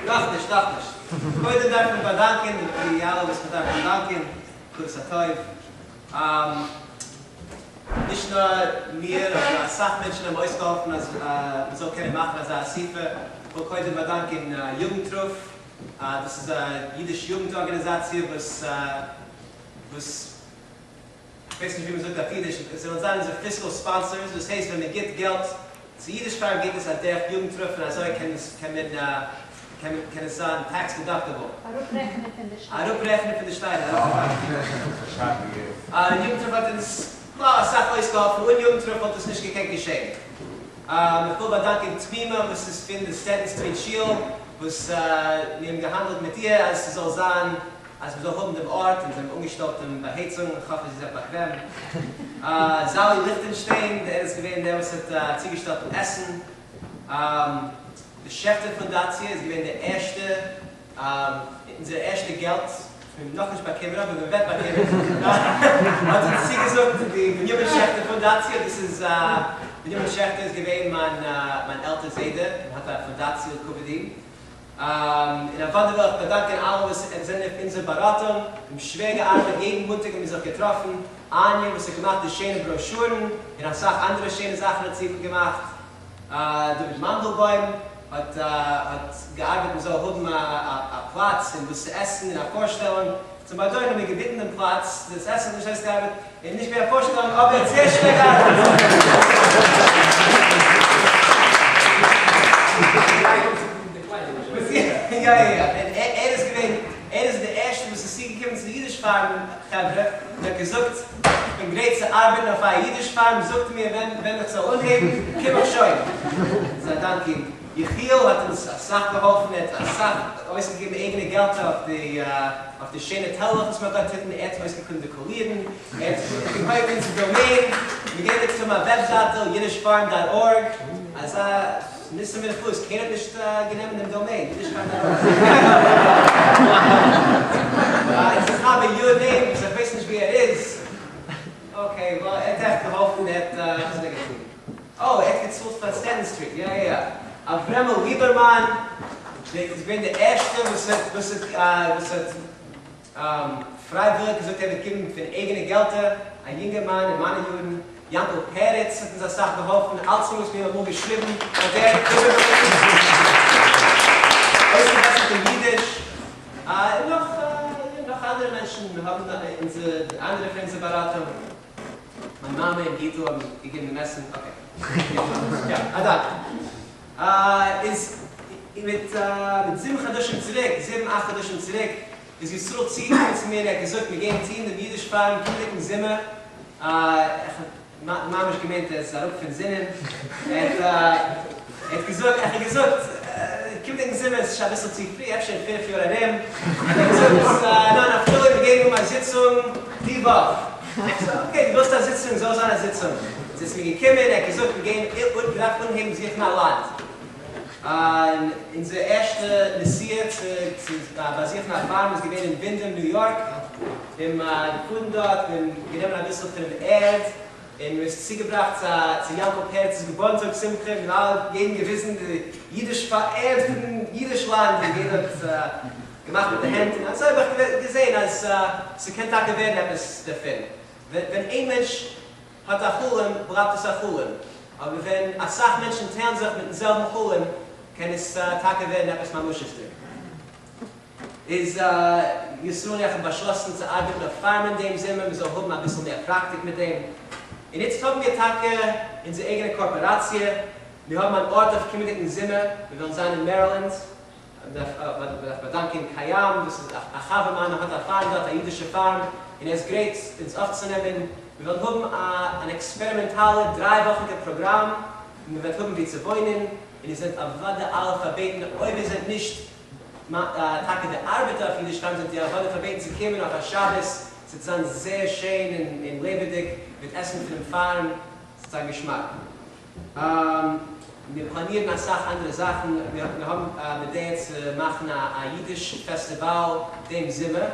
נאכנישט, נאכנישט. קודם דארף מען באדאנקען די אלע וואס מען דארף באדאנקען, הכרת הטוב. נישט נאר מיר, אבער אסאך מענטשן האבן אויסגעהאלפן אז מען זאל קענען מאכן אזא אסיפה. איך וויל קודם באדאנקען יוגנטרוף, דאס איז א אידיש יוגנט ארגאניזאציע וואס וואס כ'ווייס נישט ווי מ'זאגט אויף אידיש, זיי וועלן זיין אונזער fiscal sponsors, דאס הייסט ווען מ'גיט געלט צו אידיש פארם גייט עס אדורך יוגנטרוף און אזוי קען עס קען מען קען מען קען עס זיין tax deductible. אראפרעכענען פון די שטייערן. אראפרעכענען פון די שטייערן. יוגנטרוף האט אונז אסאך אויסגעהאלפן, אן יוגנטרוף וואלט עס נישט געקענט געשען. איך וויל באדאנקען תמימה וואס איז פון די סטענטאן סטריט שול וואס מיר האבן געהאנדלט מיט איר אז ס'זאל זיין אז מ'זאל האבן דעם ארט און זיי האבן אנגעשטעלט דעם באהייצונג, איך האף אז איר זענט באקוועם. זאלי ליכטענשטיין, ער איז געווען דער וואס האט צוגעשטעלט דעם עסן. די שעכטער פונדאציע איז געווען די ערשטע, אונזער ערשטע געלט, וואס מיר האבן נאכנישט באקומען אבער מען וועט באקומען, האט אונז צוגעזאגט די בנימין שעכטער פונדאציע, דאס איז, בנימין שעכטער איז געווען מיין עלטער זיידע און האט א פונדאציע לכבוד אים. און אוודאי וויל איך באדאנקען אלע וואס זענען אויף אונזער באראטונג, מיר האבן שווער געארבעט, יעדן מאנטאג האבן מיר זיך געטראפן, אניא וואס האט געמאכט די שענע בראשורן, און אסאך אנדערע שענע זאכן האט זי געמאכט, דוד מאנדלבוים האט האט געארבעט מען זאל האבן א פלאץ און וואס צו עסן און א פארשטעלונג, צום באדויערן האבן מיר געביטן דעם פלאץ, דאס עסן האט נישט אויסגעארבעט, און נישט מער א פארשטעלונג, אבער ער האט זייער שווער געארבעט. יא יא יא, און ער איז געווען, ער איז דער ערשטער וואס איז צוגעקומען צו די אידיש פארם חברה, און האט געזאגט, איך בין גרייט צו ארבעטן אויף א אידיש פארם, זאגט מיר ווען ווען איך זאל אנהייבן, קום איך שוין. איז א דאנק אים. יחיאל האט אונז אסאך געהאלפן, ער האט אסאך אויסגעגעבן אייגענע געלט אויף די אויף די שענע טעלערלעך וואס מען האט דארט אונטן, ער האט אויסגעקליבן די קאלירן, ער האט געקויפט אונזער דאמעין, מיר גייען איצט האבן א וועבזייטל yiddishfarm dot org, אזא ניסים ונפלאות, קיינער האט נישט גענומען דעם דאמעין, yiddishfarm dot org. אונזער חבר יור נעים, וואס איך ווייס נישט ווי ער איז, okay, well ער האט עכט געהאלפן, ער האט, וואס האט ער געטון? אה, ער האט געצאלט פאר סטענטאן סטריט, יא יא יא. אברעמל ליבערמאן איז געווען דער ערשטער וואס האט וואס האט וואס האט פרייוויליג געזאגט ער וועט געבן פון אייגענע געלטער, א יונגערמאן אין מיינע יארן, יאנקל פערעץ האט אונז אסאך געהאלפן, אלצדינג וואס מיר האבן אמאל געשריבן האט ער אויסגעבעסערט אין אידיש, און נאך נאך אנדערע מענטשן האבן אונזער אנדערע פון אונזער באראטונג. מיין מאמע און גיטל האבן געגעבן דעם עסן, okay. יא, א דאנק. איז מיט מיט זיבן חדשים צוריק, זיבן אכט חדשים צוריק, איז ישראל צוגעקומען צו מיר און ער האט געזאגט מיר גייען טון דעם אידיש פארם קומענדיגן זומער. איך האב ממש געמיינט ער איז אראפ פון זינען. ער האט געזאגט, איך האב געזאגט, קומענדיגן זומער איז שוין אביסל צו פרי, אפשר אין פינף יאר ארום. האט ער געזאגט, ניין נפתלי, מיר גייען האבן א זיצונג די וואך. okay, דו ווילסט א זיצונג, זאל זיין א זיצונג. איז עס מיר געקומען, ער האט געזאגט מיר גייען מ'דארף אנהייבן זוכן א לאנד. און אונזער ערשטע נסיעה צו צו באזוכן א פארם איז געווען אין ווינדאם ניו יארק. מיר האבן געפארן דארט, מיר האבן גענומען אביסל פונעם ערד, און מיר עס צוגעבראכט צו צו יאנקל פערצ'ס געבורטסטאג שמחה, מיר האבן אלע יעדן געוויזן די אידיש ערד פון אידיש לאנד, און יעדער האט געמאכט מיט די הענט, און אזוי האב איך געזען אז ס'קען טאקע ווערן עפעס דערפון. ווען איין מענטש האט א חלום, בלייבט עס א חלום, אבער ווען אסאך מענטשן טיילן זיך מיטן זעלבן חלום, קען עס טאקע ווערן עפעס ממשות'דיג. איז ישראל און איך האבן באשלאסן צו ארבעטן אויף פארמען דעם זומער, מ'זאל האבן אביסל מער פראקטיק מיט דעם. און איצט האבן מיר טאקע אונזער אייגענע קארפאראציע, מיר האבן אן ארט אויף קומענדיגן זומער, מיר וועלן זיין אין מערילענד, מ'דארף באדאנקען קיים, דאס איז א חבר מיינער האט א פארם דארט, א אידישע פארם, און ער איז גרייט אונז אויפצונעמען, מיר וועלן האבן א אן עקספערימענטאלע דריי וואכיגע פראגראם, און מען וועט האבן וואו צו וואוינען, און איר זענט אוודאי אלע פארבעטן, אויב איר זענט נישט טאקע די ארבעטער אויף אידיש פארם זענט איר אוודאי פארבעטן צו קומען אויף א שבת, ס'וועט זיין זייער שיין און לעבעדיג, מיט עסן פונעם פארם, ס'וועט זיין געשמאק. מיר פלאנירן אסאך אנדערע זאכן, מיר האבן א בדעה צו מאכן א אידיש פעסטיוואל דעם זומער,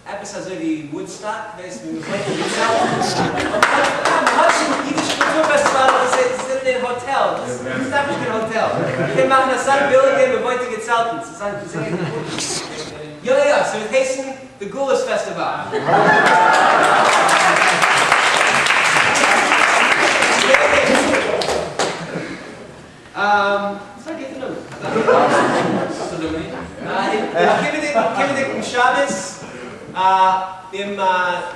עפעס אזוי ווי וואודסטאק, ווייסט ווי מ'פלעגט אין וואודסטאק, מ'האט שוין אידיש קולטור פעסטיוואל, אבער ס'איז. אין האטעל, דאס דארף נישט קיין האטעל, מ'קען מאכן אסאך ביליגער, מ'וואוינט אין געצעלטן, ס'איז זייער גוט. יא יא יא, ס'וועט הייסן די גלות פעסטיוואל. ס'איז א גוטע נאמען. און קומענדיגן שבת אום.